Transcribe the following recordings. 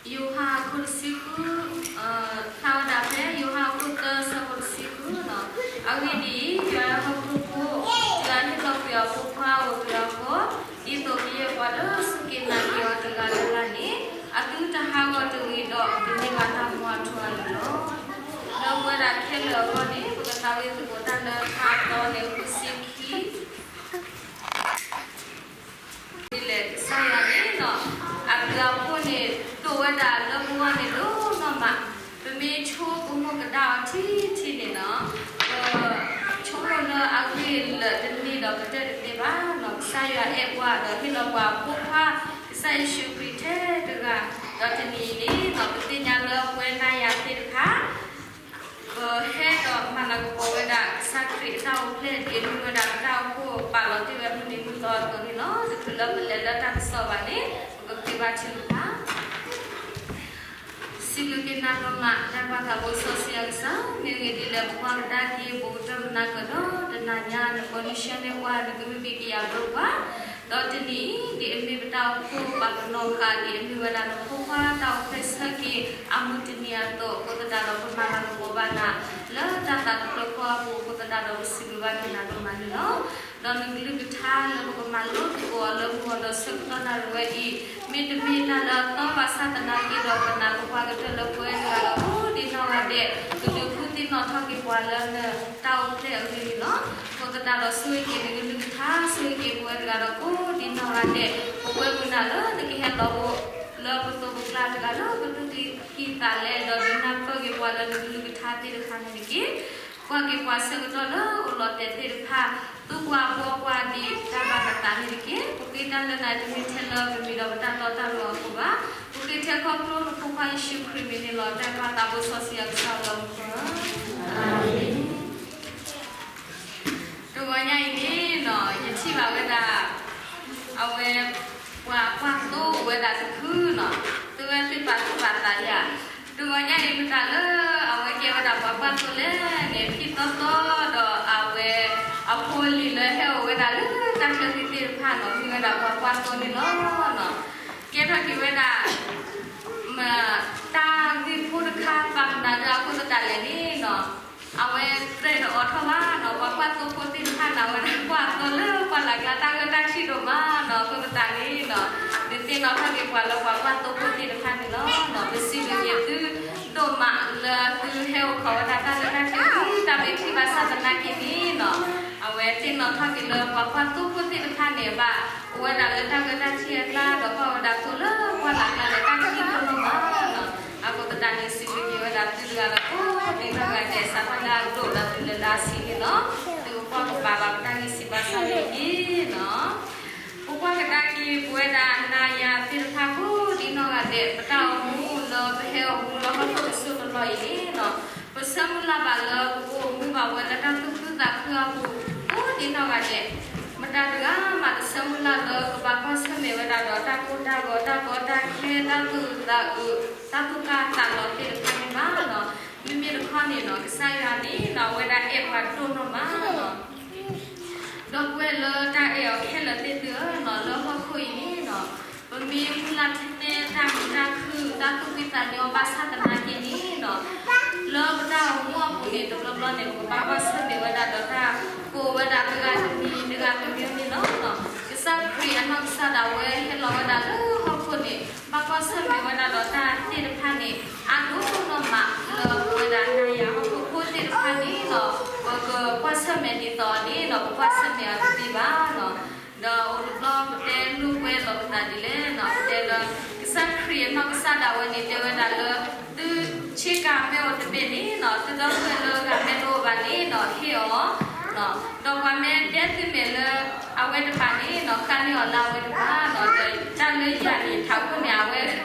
ယိၤဟၣ်အခိၣ်တဆံဃု, ဖျါဝဲဒၣ်ဖဲယိၤဟၣ်အခိၣ်သၢဆၢဖိတဆံဃုလီၤ. အဂ့ၢ်ဒ်အံၤ, ယွၤလၢဟီၣ်ခိၣ်ဖိ, ယွၤဟ့ၣ်လီၤကွံာ်အဖိခွါအိၣ်တဂၤဃီ, ဒ်သိးကယဲၢ်ပှၤလၢအစူၢ်က့ၤနာ်က့ၤအီၤတဂၤလၢ်လၢ်န့ၣ်, အသုတဟးဂီၤတဂ့ၤဒီး ကန့ၢ်ဘၣ်တၢ်မူအထူအယိာ်လီၤ. ဒီးပဝဲဒၣ်ခဲလၢာ်အဂီၢ်န့ၣ် ပကသးဝံၣ်သကိးတၢ်လၢထါသီန့ၣ် ဃုဆံခံ ဒ်လဲၣ်ကစၢ်ယွၤန့ၣ်လီၤ. အဘျုးအဖှိၣ်န့ၣ် ဒိၣ်ဝဲဒၣ်လၢပဂီၢ်န့ၣ်ဒိၣ်နီၢ်မး, ပမ့ၢ်ဆိကမိၣ်ကဒါအီၤထံထံန့ၣ်လီၤ. ပဆိကမိၣ်လၢအဂ့ၢ်လၢာ်တမ့ၢ်ဒီးကတၢၢ်တသ့ဘၣ်လီၤ. ကစၢ်ယွၤအဲၣ်ပှၤဒီးဟ့ၣ်လီၤပှၤအဖိခွါ ကစၢ်ယ့ၣ်ၡူးခရံာ်ထဲတဂၤ, ဒီးတနံၤအံၤန့ၣ်လီၤ ပသ့ၣ်ညါလၢပဝဲနၤယၤသ့ၣ်တဖၣ် ပဟဲဒီးမၤလၤကပီၤဝဲဒၣ်ကစၢ်ခရံာ်အတၢ်အိၣ်ဖျဲၣ် ဒ်အမ့ၢ်ဝဲဒၣ်ပတၢ်အိၣ်ဖှိၣ်ပာ်လီၤတ့ၢ်ဝဲမုၢ်နံၤမုၢ်သီအသိးန့ၣ်လီၤ. တချုးလၢပလဲၤလၢတၢ်ကစီၣ်ဘၣ်န့ၣ် ပကဃ့ဘါထုကဖၣ် စံးဘျုးက့ၤနၤဒိၣ်မး တၢ်ဘၣ်သးဘိစီဆှံအကစၢ်, မ့ၢ်ဂ့ၢ်ဒ်လဲၣ် ပကွၢ်ကဒါက့ၤ ဘူးကတၢၢ်မနၤကဒီး တနၤညါ နကိးနံၣ်ဆှၢန့ၢ်ပှၤ နကမံဘံကယၤဘျိပှၤ, ဒီးတနံၤအံၤ ဒ်အမ့ၢ်ပတၢ်အိၣ်ဖှိၣ်ပာ်ပနီၣ်ဃာ် ဒ်အမ့ၢ်ဝဲဒၣ်နဖိခွါတၢ်အိၣ်ဖျဲၣ်ဆၢက့ၤ အမုၢ်တနံၤအသိး အဃိသတးဒီး ပမၤလၤကပီၤဘၣ်နၤ လၢတၢ်သးတဖျၢၣ်ဃီအပူၤ အဃိသတးဒီး ပစံးဘျုးဘၣ်က့ၤနၤဒိၣ်မးန့ၣ်လီၤ. ဒီးနကလုၢ်ကထါလၢပကမၤလိသကိးအီၤလၢမုၢ်ဂီၤဒီးဆၢကတီၢ်နၣ်ရံၣ်ဝဲအံၤ မ့တမ့ၢ်တၢ်လၢအသီဘၣ်ဆၣ်သနာ်က့ဒီး ပနာ်သပှၢ်ကတၢၢ်လၢပဝဲတဂၤဒီး ကိးဒံးနီၢ်ဂၤဒဲး ကဒုးဃုသ့ၣ်နီၣ်ထီၣ်က့ၤပှၤလၢနတၢ်အိၣ်ဖျဲၣ်အဂ့ၢ်န့ၣ်လီၤ. အဃိသတးဒီး ဆိၣ်ဂ့ၤက့ၤနကလုၢ်ကထါ ဆိၣ်ဂ့ၤက့ၤပဝဲတဂၤဒီး ကိးဒံးနီၢ်ဂၤဒဲး ပဝဲမုၢ်နၤလၢနကဟဲလီၤအိၣ် လၢပသိးပကျါတဂၤလၢပသူၣ်ကံၢ်သးလဲ ဒီးဒုးနၢ်ပၢၢ်က့ၤပှၤလၢနကလုၢ်ကထါသ့ၣ်တဖၣ်န့ၣ်တက့ၢ်. ကွၢ်က့ၤပှၤဆၢကတီၢ်လၢအိၣ်လီၤတဲာ်သ့ၣ်တဖၣ် သူပှၤဘှီပှၤဒ်တၢ်ဘၣ်သးန့ၣ်တက့ၢ်. ပဃ့တၢ်လၢနၤတမ့ၢ်ထဲလၢပမံၤဒီးပတၢ်တီတၢ်လိၤအဃိဘၣ်. ပဃ့ထဲခီဖျိနဖိခွါယ့ၣ်ၡူးခရံာ်မံၤန့ၣ်လီၤ. တၢ်ဘၣ်သးဘိစီဆှံအကစၢ်လၢမူခိၣ်ဧၢ, အၤမ့ၣ်. တဂီၤညါအံၤန့ၣ်လီၤ ယထံၣ်ဘၣ်ဝဲဒၣ် အဝဲ ပှၤကွၢ်သိအိၣ်ဝဲဒၣ်တဖုလီၤ. သုဝဲသ့ၣ်ပာ်သူၣ်ပာ်သးယၤ, တဂီၤညါအံၤမတၤလၢ အဝဲကဲဝဲဒၣ်ပှၤကွၢ်သိလဲၣ်န့ၣ် ဖံသီသီဒီးအဝဲ အဖိအလံၤလၢဟဲအိၣ်ဝဲဒၣ်လၢတၢ်ချၢသံသ့ၣ်တဖၣ်လီၤ မ့ၢ်ဝဲဒၣ်ပှၤကွၢ်သိန့ၣ်လီၤ. ကဲထီၣ်က့ၤဝဲဒၣ် မတၤတၢ်ဂ့ၢ်ဖိတခါ ပာ်မနုၤလၢအဃိသတးလဲၣ်န့ၣ်လီၤ. အဝဲသဲဒီးအိးထီၣ်ဘၣ်လီၤ ပှၤကွၢ်သိဖိသ့ၣ်တဖၣ်န့ၣ် အဝဲဒၣ်ကွၢ်သိလၢပှၢ်လၢ်ကျါ တၢ်ဂ့ၢ်တၢ်ထံၣ်ဒိၣ်မးလီၤ. အဃိသတးန့ၣ်လီၤ ဒုးသ့ၣ်နီၣ်ထီၣ်က့ၤပှၤလၢပှၤကွၢ်သိဖိသ့ၣ်တဖၣ်န့ၣ်လီၤ. ပစံးဘျုးက့ၤသုဒိၣ်မးလၢသုဟဲအိၣ်ခိးဝဲဒၣ်တၢ်လၢတၢ်ချၢ တၢ်မ့ၢ်ထံၣ်ဘၣ်ဆၣ်သနာ်က့န့ၣ်လီၤ အဝဲသ့ၣ်နီၣ်ထီၣ်က့ၤလၢပှၤကွၢ်သိဖိသ့ၣ်တဖၣ်န့ၣ် ဘၣ်အိၣ်ဝဲဒၣ်လၢတၢ်ဂ့ၢ်တၢ်ထံၣ်အကျါ ဒီးကွၢ်ဝဲဒၣ်သိလၢပှၢ်လၢ်ကျါန့ၣ် တၢ်ထံၣ်ဒိၣ်မးလီၤ. အဃိသတးန့ၣ် စံးဘျုးက့ၤဝဲဒၣ်သုတဂၤဒီးကိးဒံးနီၢ်ဂၤဒဲး စးထီၣ်လၢအဒိၣ်ဒီးတုၤလၢလၢအဆံးန့ၣ်လီၤ. သုကကွၢ်ကပၤဘၣ်ပတၢ်ဂံၢ်စၢ်ဘါစၢ်န့ၣ်တက့ၢ်လီၤ. ပကွၢ်ကဒါက့ၤပဝဲဒၣ်နၤယၤသ့ၣ်တဖၣ်ကိးဒံးနီၢ်ဂၤဒဲး ပတၢ်အိၣ်မူလၢပဟဲအိၣ်မူလၢဟီၣ်ခိၣ်တစိၢ်တလီၢ်အံၤန့ၣ်လီၤ ပဆၢမုၢ်လၢ်ဘၣ်လၢပကအိၣ်မူဘၣ်ဝဲလၢတၢ်သူၣ်ခုသးခုအပူၤ ကိးဒံးနီၢ်ဂၤဒဲး မတၤတဂၤမးတဆၢမုၢ်လၢ်လၢကဘၣ်ကွၢ်ဆၢၣ်မဲာ်ဝဲဒၣ်ဒီးတၢ်ကိၢ်တၢ်ဂီၤ တၢ်ကီတၢ်ခဲ တၢ်သူၣ်သးအုး တၢ်သူၣ်ကၢ်သးလီၤသ့ၣ်တဖၣ်န့ၣ်ဘၣ်လီၤ. မ့မ့ၢ်တခီန့ၣ်လီၤ ကစၢ်ယွၤန့ၣ်လီၤ အဝဲဒၣ်အဲၣ်ပှၤဒိၣ်နီၢ်မးလီၤ. ဒီပုၢ်ဝဲၢ်လၢတၢ်အဲၣ်အီၤခဲလၢာ်သ့ၣ်သုဧၢလီၤ လၢဟီၣ်ခိၣ်အံၤန့ၣ်လီၤ ပမ့ၢ်မုၢ်လၢ်ထဲတၢ်မုာ်တၢ်ခုၣ် တၢ်သူၣ်ဖှံသးညီဘၣ်ဆၣ်သနာ်က့န့ၣ်လီၤ လၢပတၢ်အိၣ်မူအပူၤန့ၣ် တဘျီဘျီန့ၣ် ပကဘၣ်ကွၢ်ဆၢၣ်မဲာ်ဝဲဒၣ်ဒီးတၢ်ကိးဝဲဒၣ်တဂၤတမံၤတဂၤတမံၤန့ၣ်လီၤ. ကစၢ်ခရံာ်အနီၢ်ကစၢ်ဒၣ်ဝဲဟဲလီၤဝဲဒၣ်လၢဟီၣ်ခိၣ်န့ၣ် ဘၣ်ကွၢ်ဆၢၣ်မဲာ်ဝဲဒၣ်ဒီးတၢ်သ့ၣ်တဖၣ်န့ၣ် အါဒိၣ်နီၢ်မးလၢပဝဲဒၣ်နၤယၤဟီၣ်ခိၣ်ဖိသ့ၣ်တဖၣ်န့ၣ်လီၤ ပကကွၢ်ဆၢၣ်မဲာ်ဒ်သိးန့ၣ်လီၤ ပကွၢ်ဆၢၣ်မဲာ်အီၤတသ့ဘၣ်လီၤ. ဒီးအိၣ်တဘျီပတဲလိာ်ကွဲလိာ်ပသးဒ်လဲၣ်လီၤ ပတဲလၢ ကစၢ်ခရံာ်အနီၢ်ကစၢ်ဒၣ်ဝဲန့ၣ် တဲဝဲဒၣ်လၢ သုဆ့ကၤမ့ၢ်အိၣ်တဘ့ၣ်န့ၣ်လီၤ သုဒီပုၢ်ဝဲၢ်လၢဂၤမ့ၢ်တအိၣ်ဘၣ်န့ၣ်လီၤ ဟ့ၣ်အီၤ ဒီးပှၤမ့ၢ်တဲသုမဲာ်လၢ အဝဲတပၤန့ၣ်လီၤ ဃါန့ၢ်အီၤလၢအဝဲတပၤလီၤ. ဒီးတၢ်လၢယၤန့ၣ် ထးခိၣ်န့ၣ် အဝဲ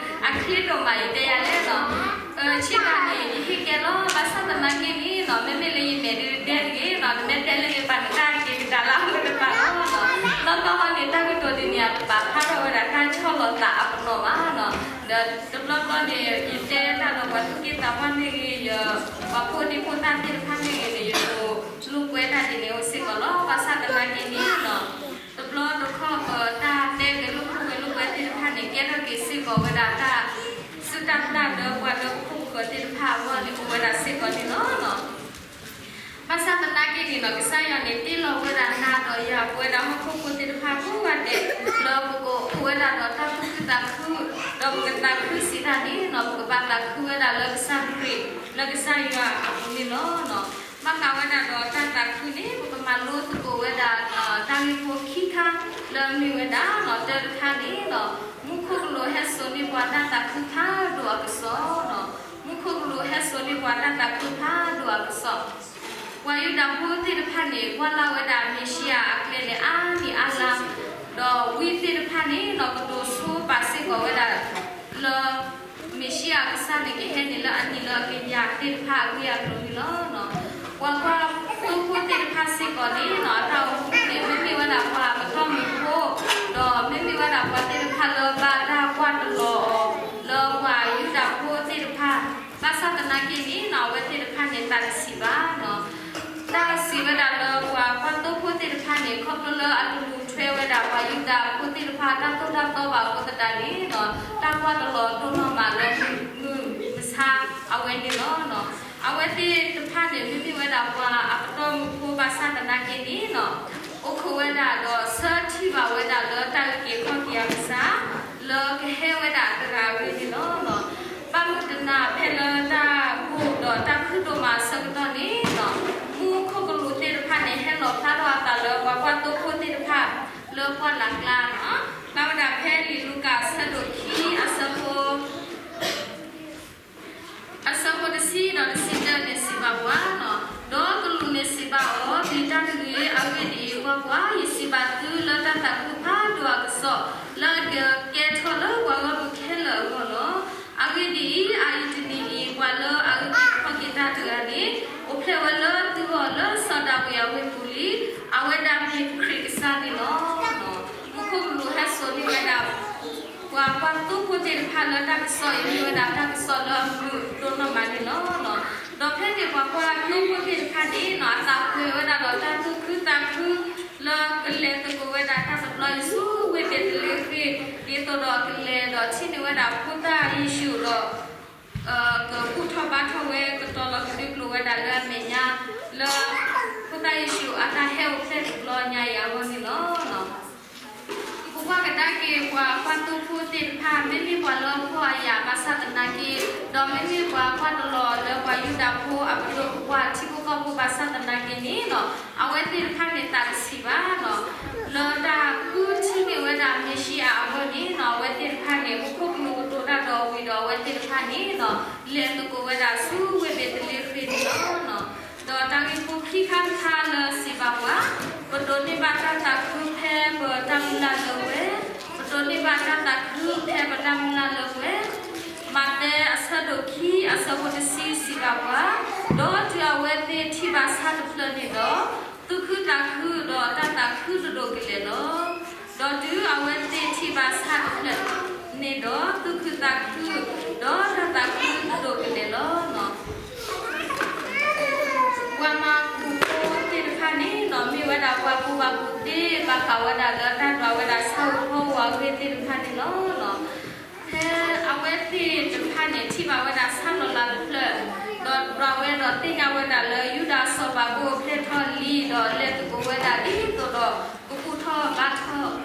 အချံဒိၣ်မး ယတဲယၤလဲၣ်လီၤ ဆ့ကၤန့ၣ် ယဟ့ၣ်ကဲလီၤ ဘၣ်ဆၣ်သနာ်က့န့ၣ်လီၤ မ့မ့ၢ်လၢယမဲာ်ဒုးဒဲတဂ့ၤလီၤ နမ့ၢ်တဲလၢယပာ်နကၢ်က့ၤကဒါလၢအဝဲတပၤလီၤ. လီၤကီၢ်ဟီန့ၣ် တၢ်ကတိၤဒ်န့ၣ် အတပာ်ဖျါထီၣ်ဝဲဒၣ်တၢ်ဆီၣ်လီၤသးအပနီၣ်ဘၣ်လီၤ. ဒီးတဘျီဘျီန့ၣ် ယတဲတၢ်ဒီးပှၤသူၣ်က့သးပှၢ်မ့ၢ်ဂ့ၤ ယပှၤဖိဒံဖိသၣ်သ့ၣ်တဖၣ်မ့ၢ်ဂ့ၤန့ၣ် ယလိာ်ကွဲတၢ်ဒ်န့ၣ်အိၣ်စ့ၢ်ကီးလီၤ. ဘၣ်ဆၣ်သနာ်က့န့ၣ်လီၤ တဘျီတခီၣ်ပတၢ်တဲဂဲၤလိာ်ဖိဂဲၤလိာ်ကွဲသ့ၣ်တဖၣ်န့ၣ် ကဲထီၣ်က့ၤစ့ၢ်ကီးဝဲဒၣ်တၢ် စူၢ် တၢ်သၣ်လၢပှၤလၢပခိၣ်ပဃၢၤသ့ၣ်တဖၣ်အဂီၢ်န့ၣ် အိၣ်ဝဲဒၣ်စ့ၢ်ကီးန့ၣ်လီၤ. ဘၣ်ဆၣ်သနာ်က့န့ၣ်ဒီး ကစၢ်ယွၤန့ၣ် တ့လီၤဝဲဒၣ်နၤဒီးယၤ ပဝဲဒၣ်ဟီၣ်ခိၣ်ဖိသ့ၣ်တဖၣ်ကိးဂၤဒဲး လၢပကအိၣ်ဝဲဒၣ်ဒီးတၢ်သူၣ်ခုသးခု, ဒီးပကသးခုစံးတၢ်န့ၣ်ဒီး ပကဘၣ်သးခုဝဲဒၣ်လၢကစၢ်ခရံာ် လၢကစၢ်ယွၤအပူၤန့ၣ်လီၤ. ဘၣ်ဃးဝဲဒၣ်ဒီးတၢ်သးခုန့ၣ် ပကမၤလိသကိးဝဲဒၣ် တၢ်ဂ့ၢ်ဖိခံခါ လၢအမ့ၢ်ဝဲဒၣ် တၢတခါန့ၣ်ဒီး မူခိၣ်ကလူးဟဲစိာ်န့ၢ်ပှၤတၢ်သးခုဖးဒိၣ်အကစီၣ်, မူခိၣ်ကလူးဟဲစိာ်န့ၢ်ပှၤတၢ်သးခုဖးဒိၣ်အကစီၣ်, ပှၤယူဒၤဖိသ့ၣ်တဖၣ်န့ၣ် ကွၢ်လၢ်ဝဲဒၣ်မ့ၤၡံအၤအကျဲန့ၣ် အါနံၣ်အါလါ, ဒီးဝံသ့ၣ်တဖၣ်န့ၣ်ဒီး ကတိၤဆိပာ်စ့ၢ်ကီးဝဲဒၣ် လၢ မ့ၤၡံအၤကစၢ်န့ၣ် ကဟဲန့ၣ်လၢအနံၣ်လၢအကယၤသ့ၣ်တဖၣ်အဂ့ၢ်အကျိၤန့ၣ်လီၤ. ပှၤကွၢ်သိဖိသ့ၣ်တဖၣ်စ့ၢ်ကီးန့ၣ်ဒီး အတၢ်အိၣ်မူန့ၣ် မ့မ့ၢ်ဝဲဒၣ်ပှၤအပတီၢ်မုၢ်ဖိ, ဒီးမ့မ့ၢ်ဝဲဒၣ်ပှၤသ့ၣ်တဖၣ်လၢဘၣ်တၢ်ကွၢ်တလီၤအီၤ လၢပှၤယူဒၤဖိသ့ၣ်တဖၣ်, ဘၣ်ဆၣ်သနာ်က့န့ၣ်ဒီး အဝဲသ့ၣ်တဖၣ်န့ၣ် သးတဆံးဘၣ် တၢ်စံးဝဲဒၣ်လၢပှၤကွၢ်သိဖိသ့ၣ်တဖၣ်န့ၣ် ခီဖျိလၢအတလူၤထွဲဝဲဒၣ်ပှၤယူဒၤဖိသ့ၣ်တဖၣ် တၢ်သိၣ်တၢ်သီဘၣ်အဃိသတးန့ၣ်ဒီး တၢ်ကွၢ်တလီၤဒိၣ်နီၢ်မးလၢမုၢ်မဆါအဝဲန့ၣ်လီၤ. အဝဲသ့ၣ်တဖၣ်န့ၣ် မ့မ့ၢ်ဝဲဒၣ်ပှၤအပတီၢ်မုၢ်ဖိဘၣ်ဆၣ်သနာ်က့န့ၣ်ဒီး အိၣ်ခိးဝဲဒၣ်ဒီးဆၢထံၣ်ဘၣ်ဝဲဒၣ်လၢတၢ်အုၣ်က့ၤခီၣ်က့ၤအကစၢ် လၢကဟဲဝဲဒၣ်တဂၤအဂ့ၢ်န့ၣ်လီၤ. ဘၣ်မုၢ်တနၤဖဲလၢတၢ်ဘိၣ်ဒီးတၢ်ခုၣ်ဒိၣ်မးအဆၢကတီၢ်န့ၣ်ဒီး မူခိၣ်ကလူးသ့ၣ်တဖၣ်န့ၣ် ဟဲလီၤဖျါထီၣ်အသးလၢပှၤကွၢ်သိဖိသ့ၣ်တဖၣ် လၢပှၢ်လၢ်ကျါလီၤ. ဘၣ်ဝဲဒၣ်ဖဲလံာ်လူၤကၣ်အဆၢဒိၣ်ခံ အဆၢဖိ အဆၢဖိတဆံဒီးတဆံတၢန့ၣ်စံးဘၣ်ပှၤ, ဒီးကလူးန့ၣ်စံးဘၣ်အီၤ, မ့ၢ်တၢ်တဂ့ၤ. အဂ့ၢ်ဒ်အံၤ, ကွၢ်ကွၢ်, ယစံးဘၣ်သုလၢတၢ်သးခုဖးဒိၣ်အကစီၣ် လၢအကကဲထီၣ်လၢပှၤဂီၢ်မုၢ်ခဲလၢာ်အဂီၢ်လီၤ. အဂ့ၢ်ဒ်အံၤ, အအံၤတနံၤအံၤ ပှၤလၢအအုၣ်က့ၤခီၣ်က့ၤတၢ်တဂၤန့ၣ် အိၣ်ဖျဲၣ်ဝဲလၢသုဂီၢ်လၢစီၤဒၤဝံးအဝ့ၢ်ပူၤလံ. အဝဲဒၣ်မ့ၢ်ခရံာ်ကစၢ်န့ၣ်လီၤ. မူခိၣ်ကလူးဟဲစိာ်န့ၢ်ဝဲဒၣ် ပှၤကွၢ်သိဖိသ့ၣ်တဖၣ်လၢတၢ်ကစီၣ်အံၤ မ့ၢ်ဝဲဒၣ်တၢ်ကစီၣ်လၢအမုာ်ဒိၣ်နီၢ်မးန့ၣ်လီၤ. ဒီးဖဲန့ၣ်ပှၤကွၢ်သိဖိသ့ၣ်တဖၣ်န့ၣ် အသးကွဲဝဲဒၣ်ဒီးတၢ်သူၣ်ခုသးခု လၢကလဲၤသကိးဝဲဒၣ်တၢ်တဘျီအံၤဆူဝ့ၢ်ဘ့းသလ့ဃ့ၣ် ဒ်သိးဒီးကလဲၤဒီးထံၣ်န့ၢ်ဝဲဒၣ်ဖိသၣ်ယ့ၣ်ၡူးဒီး ကဘူၣ်ထီၣ်ဘါထီၣ်ဝဲ ကတီၤလီၤကဒုးကျိၤဝဲဒၣ်လၢအမဲာ်ညါ လၢ ဖိသၣ်ယ့ၣ်ၡူးအတၢ်ဟဲအိၣ်ဖျဲၣ်တဘျီညါအံၤအဂီၢ်န့ၣ်လီၤ. ပကွၢ်ကဒါက့ၤပှၤကွၢ်သိဖိသ့ၣ်တဖၣ် မ့မ့ၢ်ပှၤလၢအဖှီၣ်အယာ်ဘၣ်ဆၣ်သနာ်က့ ဒီးမ့မ့ၢ်ပှၤကွၢ်တလီၤလၢပှၤယူဒၤဖိအပဒိၣ်ပပှၢ်ထံဖိကီၢ်ဖိဘၣ်ဆၣ်သနာ်က့န့ၣ်ဒီး အဝဲသ့ၣ်တဖၣ်န့ၣ်သးတဆံးဘၣ်ဒီး လၢတၢ်ဃုထံၣ်န့ၢ်ဝဲဒၣ်မ့ၤၡံအၤအဂီၢ်န့ၣ်ဒီး အဝဲသ့ၣ်တဖၣ်န့ၣ် မူခိၣ်ကလူးကတိၤတၢ်ဒီးဝံၤဒီးအဝဲသ့ၣ်တဖၣ်န့ၣ်ဒီး လဲၤသကိးဝဲဒၣ်ဆူဝ့ၢ်ဘ့းသလ့ဃ့ၣ်န့ၣ်လီၤ. ဒီးတၢ်ဂ့ၢ်ဖိခံခါတခါလၢစံးဘၣ်ပှၤ, ပဒိးန့ၢ်ဘၣ်တၢ်သးခုဖဲပတၢ်မုၢ်လၢ်လၢပှဲၤ, ပဒိးန့ၢ်ဘၣ်တၢ်သးခုဖဲပတၢ်မုၢ်လၢ်လၢပှဲၤ, မးသဲအဆၢဒိၣ်ခံအဆၢဖိတဆံစံးဘၣ်ပှၤ, ဒီးတုၤအဝဲသ့ၣ်ထံၣ်ဘၣ်ဆၣ်တဖျၢၣ်န့ၣ်ဒီး သူၣ်ခုသးခုဒီးတၢ်သးခုတဒိၣ်ကလဲာ်လီၤ. ဒီးတုၤအဝဲသ့ၣ်ထံၣ်ဘၣ်ဆၣ်တဖျၢၣ်န့ၣ်ဒီး သူၣ်ခုသးခု ဒီးတၢ်သးခုတဒိၣ်ကလဲာ်လီၤ. ပှၤမၤကူးဖိသ့ၣ်တဖၣ်န့ၣ်ဒီး မ့ၢ်ဝဲဒၣ်ပှၤကူးဘၣ်ကူးသ့ ဘၣ်ဃးဝဲဒၣ်လၢတၢ်ဒွးဝဲဒၣ်ဆၣ်ဖိကီၢ်ဖိအဂ့ၢ်သ့ၣ်တဖၣ်န့ၣ်လီၤ. ဖဲအဝဲသ့ၣ်တဖၣ်န့ၣ် ထံၣ်ဘၣ်ဝဲဒၣ်ဆၣ်လီၤလးတဖျၢၣ်, ဒီးဒွးဝဲဒီးသ့ၣ်ညါဝဲဒၣ်လၢယူဒၤစီၤပၤကအိၣ်ဖျဲၣ်ထီၣ်လံ, ဒီးလဲၤသကိးဝဲဒၣ်ဒ်သိးဒီး ကဘူၣ်ထီၣ်ဘါထီၣ်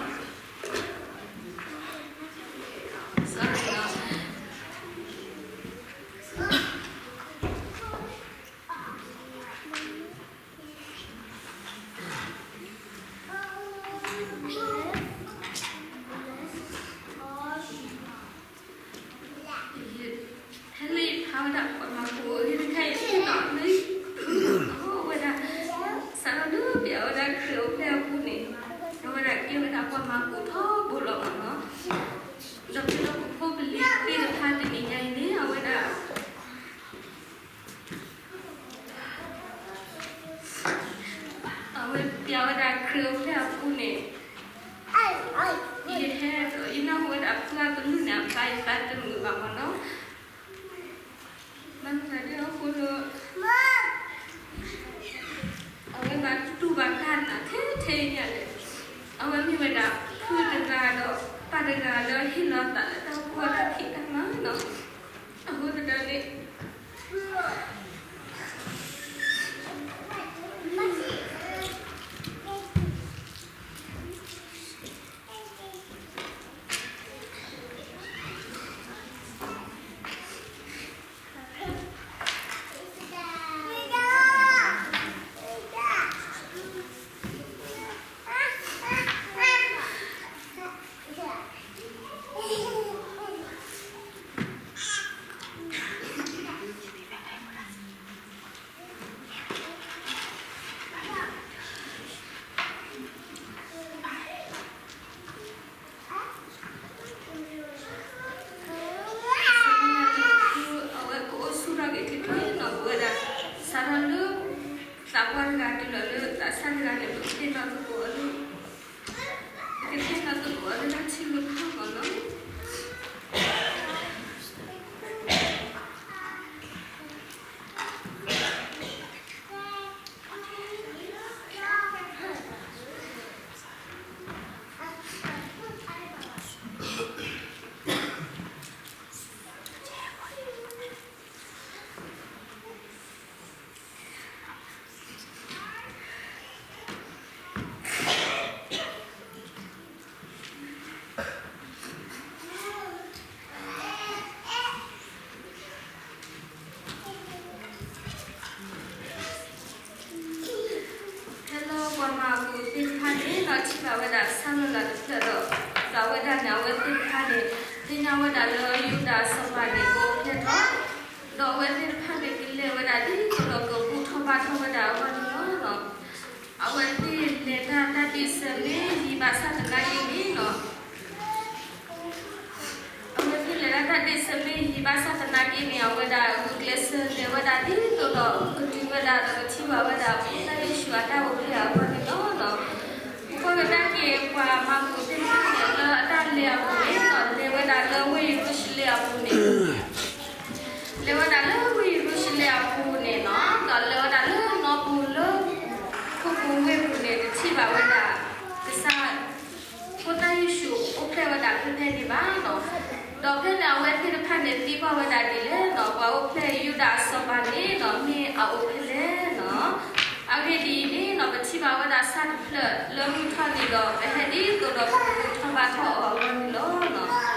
ဟဲလၢယဖးဝဲဒၣ်ပှၤမၢ်ကူးအဂ့ၢ်တခါအံၤဒီး မ့ၢ်အိၣ်ဝဲဒၣ် စးထီၣ်လၢပျၢၤဝဲဒၣ်ခရံာ်အိၣ်ဖျဲၣ်အပူၤန့ၣ် အဝဲဒၣ်ကဲဝဲဒၣ်ပှၤမၢ်ကူးထီဘိလီၤမးနီၤ. ဒီးဖဲလၢပဖိပလံၤသ့ၣ်တဖၣ်တနံၤညါအံၤန့ၣ် အဝဲဒၣ် အဝဲပျၢၤဝဲဒၣ်ခရံာ်အိၣ်ဖျဲၣ်အပူၤန့ၣ် ယဟဲဒီး ယနၢ်ဟူဝဲဒၣ်ဖုအကလုၢ်န့ၣ် အဘါယသးတမုာ်ဘၣ်မးနီၤ. ဘၣ်မနုၤဒ်အဃိလၢ အဝဲဘၣ်တူၢ်ဘၣ်တၢ်နာ်ထဲထဲအံၤန့ၣ်လဲၣ်. အဝဲမ့ၢ်ဝဲဒၣ်ဖုတဂၤဒီးပၢ်တဂၤလၢဟ့ၣ်လီၤအသးလၢတၢ်အိၣ်ဖှိၣ်တၢ်ဖံးတၢ်မၤနီၤ. စးထီၣ်လၢ သးပှၢ်တဂၤတုၤလီၤလၢသးစၢ်တဂၤန့ၣ် ပကသ့ၣ်နီၣ်သကိးအီၤလၢ ပကသ့ၣ်နီၣ်သကိးအီၤလၢတၢ်ထံၣ်လၢခီၣ်မီၤလီၤ. ဖဲလၢပှၤမၤကူးသ့ၣ်တဖၣ်န့ၣ် ဒီးထံၣ်ဘၣ်ဝဲဒၣ်ကစၢ်လီၤလးတဖျၢၣ်ဒီး ဒီးအဝဲဒၣ်န့ၣ် အဝဲသ့ၣ်တဖၣ်န့ၣ် သ့ၣ်ညါဝဲဒၣ်လၢယူဒၤစီၤပၤန့ၣ် ကအိၣ်ဖျဲၣ်ထီၣ် ဒီးအဝဲသ့ၣ်တဖၣ်န့ၣ် ကလဲၤဝဲဒၣ်ဒ်သိးဒီးကဘူၣ်ထီၣ်ဘါထီၣ်ဝဲဒၣ်အဂီၢ်န့ၣ်လီၤ. အဝဲသ့ၣ်လဲၤတၢ်တၢ်ဒ့ၣ်စၢၤမ့ၢ်ယံၤဘၣ်ဆၣ်သနာ်က့န့ၣ် အဝဲသ့ၣ်လဲၤတၢ်တၢ်ဒ့ၣ်စၢၤမ့ၢ်ယံၤဘၣ်ဆၣ်သနာ်က့န့ၣ် အဝဲဒၣ်ဂုာ်ကျဲးစၢးလဲၤဝဲဒၣ်ဒ်သိးဒီးကတုၤဝဲဒၣ်ဒီးကထံၣ်ဘၣ်ဝဲဒၣ်ဖိသၣ်ယ့ၣ်ၡူးအတၢ်အိၣ်ဖျဲၣ်အဂီၢ်န့ၣ်လီၤ. ပကွၢ်ကဒါက့ၤပှၤမၤကူးသ့ၣ်တဖၣ်န့ၣ် လၢအတၢ်လဲၤအပူၤန့ၣ် လဲၤဝဲဒၣ်လၢဝ့ၢ်ယရူၤၡလ့ၣ်အပူၤန့ၣ် လဲၤဝဲဒၣ်လၢဝ့ၢ်ယရူၤၡလ့ၣ်အပူၤန့ၣ်လီၤ. ဒီးလဲၤဝဲဒၣ်လၢနီၢ်ပူၤလၢ ခိၣ်ပူၤဝ့ၢ်ပူၤန့ၣ် တထံၣ်ဘၣ်ဝဲဒၣ် ကစၢ် ဖိသၣ်ယ့ၣ်ၡူးအိၣ်ဖျဲၣ်ဝဲဒၣ်ဖဲဖဲန့ၣ်ဘၣ်လီၤ. ဒီးဖဲန့ၣ်အဝဲသ့ၣ်တဖၣ်န့ၣ် သံကွၢ်ဝဲဒၣ်ဒ်လဲၣ်လီၤ, ပှၤအိၣ်ဖျဲၣ်ယူဒၤအစီၤပၤန့ၣ်လီၤ မ့ၢ်အအိၣ်ဖဲလဲၣ်လီၤ. အဂ့ၢ်ဒ်အံၤန့ၣ်လီၤ ပထံၣ်ဘၣ်ဝဲဒၣ်ကစၢ်တဖျၢၣ်လၢမုၢ်ထီၣ်န့ၣ်ဒီး ပဟဲဒ်သိးဒီးပကဘူၣ်ထီၣ်ဘါထီၣ်အီၤအဂီၢ်န့ၣ်လီၤ.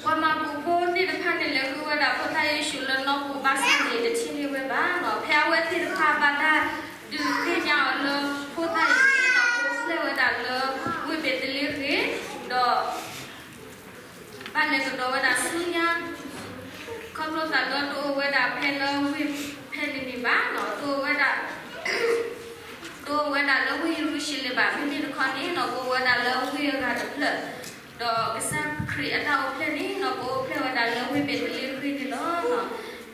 ပှၤမၤကူးဖိသ့ၣ်တဖၣ်န့ၣ် လဲၤဃုဝဲဒၣ်ဖိသၣ်ယ့ၣ်ၡူးလၢနီၢ်ပူၤဘၣ်ဆၣ်န့ၣ် တထံၣ်န့ၢ်ဝဲဘၣ်လီၤ. ဖဲအဝဲသ့ၣ်တဖၣ်ဘၣ်တၢ်ဒုးသ့ၣ်ညါအီၤလၢဖိသၣ်အံၤန့ၣ်လီၤ ကအိၣ်ဖျဲၣ်ဝဲဒၣ်လၢဝ့ၢ်ဘ့းသလ့ဃ့ၣ် ဒီး ဘၣ်လဲၤကဒီးဝဲဒၣ်ဆူညါ ခီဖျိသးဒီးတအိၣ်ဝဲဒၣ်ဖဲလၢဝ့ၢ်ဖဲန့ၣ်န့ၣ်ဘၣ်လီၤ. တအိၣ်ဝဲဒၣ် တအိၣ်ဝဲဒၣ်လၢဝ့ၢ်ယရူၤၡလ့ၣ်ဘၣ်, မ့မ့ၢ်တခီန့ၣ်လီၤ ကအိၣ်ဝဲဒၣ်လၢဝ့ၢ်အဂၤတဖျၢၣ်, ဒီးကစၢ်ခရံာ်အတၢ်အိၣ်ဖျဲၣ်န့ၣ်လီၤ ကအိၣ်ဖျဲၣ်ဝဲဒၣ်လၢဝ့ၢ်ဘ့းသလ့ဃ့ၣ်န့ၣ်လီၤ.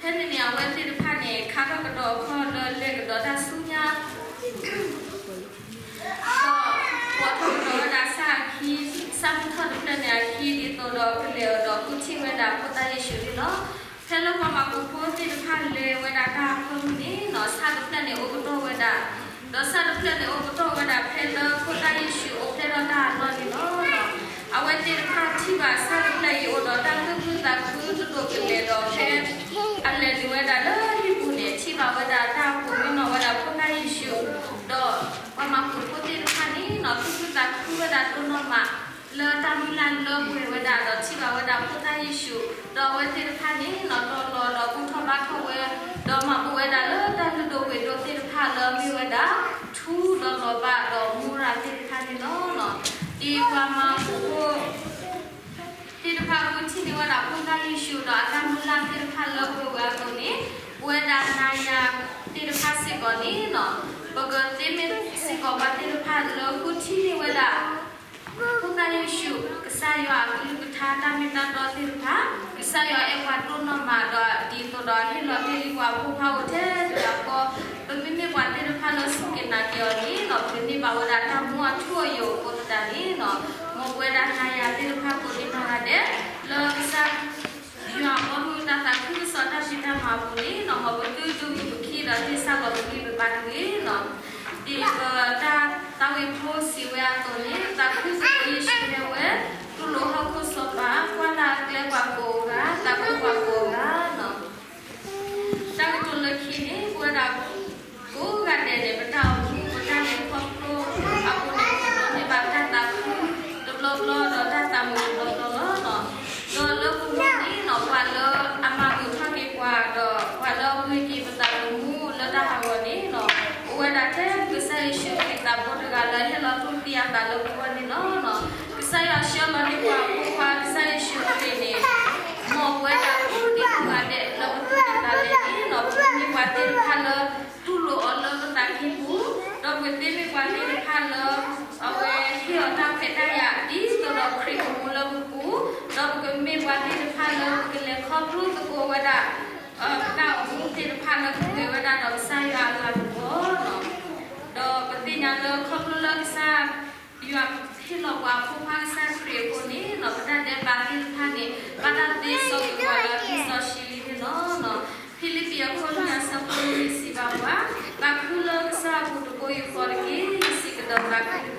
ဖဲန့ၣ်န့ၣ် အဝဲသ့ၣ်တဖၣ်န့ၣ် ခါထီၣ်ကဒီးအခီၣ်လၢလဲၤကဒီးတၢ်ဆူညါ ဒီးပိာ်ထီၣ်ကဒီးဝဲဒၣ်ဆၣ်အခံ, ဆၣ်မုၢ်ထီၣ်တဖျၢၣ်န့ၣ်အခံ ဒ်သိးဒီးကလဲၤအီၤဒီးဃုထံၣ်ဝဲဒၣ်ဖိသၣ်ယ့ၣ်ၡူးန့ၣ်လီၤ. ဖဲလၢပှၤမၤကူးဖိသ့ၣ်တဖၣ်လဲၤဝဲဒၣ်တၢ်အဖၢမုၢ်န့ၣ်လီၤ ဆၣ်တဖျၢၣ်န့ၣ်အိၣ်ကတီၢ်ဝဲဒၣ်, ဒီးဆၣ်တဖျၢၣ်န့ၣ်အိၣ်ကတီၢ်ဝဲဒၣ်ဖဲလၢဖိသၣ်ယ့ၣ်ၡူးအိၣ်ဖျဲၣ်ထီၣ်တၢ်အလီၢ်န့ၣ်လီၤ. အဝဲသ့ၣ်တဖၣ်ထံၣ်ဘၣ်ဆၣ်တဖျၢၣ်အံၤအိၣ်ဒီးတၢ်သူၣ်ခုသးခုတဒိၣ်ကလဲာ်ဒီး ဖဲအလဲၤနုာ်ဝဲဒၣ်လၢဟံၣ်ပူၤန့ၣ် ထံၣ်ဘၣ်ဝဲဒၣ်တၢ်အိၣ်ဖှိၣ်မံနီၤဝဲဒၣ်ဖိသၣ်ယ့ၣ်ၡူး, ဒီးပှၤမၤကူးဖိသ့ၣ်တဖၣ်န့ၣ်လီၤ သူၣ်ခုသးခုဝဲဒၣ်ဒိၣ်နီၢ်မး လၢတၢ်မုၢ်လၢ်လၢပှဲၤဝဲဒၣ် ဒီးထံၣ်ဘၣ်ဝဲဒၣ်ဖိသၣ်ယ့ၣ်ၡူး, ဒီးအဝဲသ့ၣ်တဖၣ်န့ၣ်လီၤ တီၤလီၤဒီးဘူၣ်ထီၣ်ဘါထီၣ်ဝဲ, ဒီးမၤဘူၣ်ဝဲဒၣ်လၢတၢ်လုၢ်ဒိၣ်ပှ့ၤဒိၣ်သ့ၣ်တဖၣ်လၢအမ့ၢ်ဝဲဒၣ် ထူဒီးလီၤဘၣ်ဒီး မူရၤသ့ၣ်တဖၣ်န့ၣ်လီၤ. ဒ်ပှၤမၤကူးဖိ သ့ၣ်တဖၣ်ဃုထံၣ်န့ၢ်ဝဲဒၣ်ဖိသၣ်ယ့ၣ်ၡူးဒီးအတၢ်မုၢ်လၢ်သ့ၣ်တဖၣ်လၢပှဲၤဝဲအသိးန့ၣ်, ပဝဲဒၣ်နၤယၤသ့ၣ်တဖၣ်စ့ၢ်ကီးန့ၣ်လီၤ, ပကသ့မ့ၢ်စ့ၢ်ကီးပှၤသ့ၣ်တဖၣ်လၢဃုထံၣ်န့ၢ်ဝဲဒၣ် ဖိသၣ်ယ့ၣ်ၡူး ကစၢ်ယွၤအကလုၢ်ကထါတၢ်မ့ၢ်တၢ်တီသ့ၣ်တဖၣ်, ကစၢ်ယွၤအဲၣ်ပှၤဒိၣ်နီၢ်မးဒီးဒ်သိးဒီးဟ့ၣ်လီၤတ့ၢ်လံပှၤအဖိခွါအိၣ်ထဲတဂၤဃီ, ပမ့မ့ၢ်ပှၤသ့ၣ်တဖၣ်လၢစူၢ်က့ၤနာ်က့ၤအီၤန့ၣ်လီၤ ပကန့ၢ်ဘၣ်ဝဲဒၣ်တၢ်မူအထူအယိာ်အဃိသတးန့ၣ်လီၤ, မ်ပဝဲဒၣ်နၤယၤသ့ၣ်တဖၣ်ကိးဒံနီၢ်ဂၤဒဲး လၢကစၢ်ယွၤအဘီမုၢ်တၢ်သးခုကစီၣ်တၢ်ဖံးတၢ်မၤအပူၤန့ၣ်လီၤ, မ်ပသုတဂုာ်ပခံဒီးဟ့ၣ်စၢ်လီၤပဂံၢ်ပဘါတဂ့ၤလီၤ. ဒ်ပတၢ်သးဝံၣ်ဖိစံးဝဲအသိးန့ၣ်, သးခုသကိးယ့ၣ်ၡူးဟဲဝဲ, တူၢ်လိာ်ဟီၣ်ခိၣ်စီၤပၤ, ကွၢ်လၢ်အကျဲပှၤကိးဂၤ, သးခုပှၤကိးဂၤလီၤ. တၢ်ကတိၤလၢခံန့ၣ် ပဝဲဒၣ်ကိးဂၤဒဲးန့ၣ် ပတၢ်အိၣ်မူ ပတၢ်လဲၤခီဖျိအပူၤန့ၣ် ပဒိးန့ၢ်ဘၣ်တၢ်သးခုတဘျီဘျီဒီးတၢ်သးမုာ်တဘျီဘျီလီၤ. ဒီးလၢပဂီၢ်န့ၣ်လီၤ ပှၤလၢအမၤဂုာ်ထီၣ်က့ၤပှၤဒီး ပှၤလၢအပှ့ၤက့ၤပသးသမူလၢတၢ်ဟးဂီၤန့ၣ်လီၤ, အိၣ်ဝဲဒၣ်ထဲကစၢ်ယ့ၣ်ၡူးခရံာ်သးဘိတဂၤလၢအဟ့ၣ်လီၤတူၢ်သံအသးလၢပဂီၢ်န့ၣ်လီၤ. ကစၢ်ယွၤဆှၢလီၤန့ၢ်ပှၤအဖိခွါ ကစၢ်ယ့ၣ်ၡူးခရံာ်န့ၣ် မ်ပဝဲဒၣ်ကိးဒံကိးဂၤဒဲးလၢပသူၣ်ကံၢ်သးလဲန့ၣ်လီၤ, ပကမ့ၢ်ပှၤသ့ၣ်တဖၣ်လၢ တူၢ်လိာ်အီၤလၢပသးကံၢ်ပူၤ, ဒီးပကသ့မ့ၢ်ပှၤသ့ၣ်တဖၣ်လၢ အဝဲဟ့ၣ်အီၤတၢ်ခွဲးတၢ်ယာ် ဒ်သိးဒီးခရံာ်အိၣ်မူလၢပပူၤ, ဒီးပကမ့ၢ်ပှၤသ့ၣ်တဖၣ်လၢပကလဲၤခီဖျိသကိးဝဲဒၣ် တၢ်အိၣ်မူသ့ၣ်တဖၣ်လၢကမ့ၢ်ဝဲဒၣ်ဒီးကစၢ်ယွၤအလၤကပီၤလီၤ. ဒီးပသ့ၣ်ညါလၢခီဖျိလၢကစၢ်ယွၤဟ့ၣ်လီၤပှၤအဖိခွါကစၢ်ခရံာ်အဃိန့ၣ်လီၤ, ပတၢ်ဒဲးဘးသ့ၣ်တဖၣ်န့ၣ် ဘၣ်တၢ်သ့စီကွံာ်ပှၤလၢအသွံၣ်စီဆှံလံန့ၣ်လီၤ. ဖံလံးပံၤအခိၣ်လွံၢ်အဆၢဖိလွံၢ်စံးဘၣ်ပှၤ, သးခုလၢကစၢ်အပူၤတဘိယူၢ်ဃီတက့ၢ်. ယစံးကဒီးသးခုတက့ၢ်.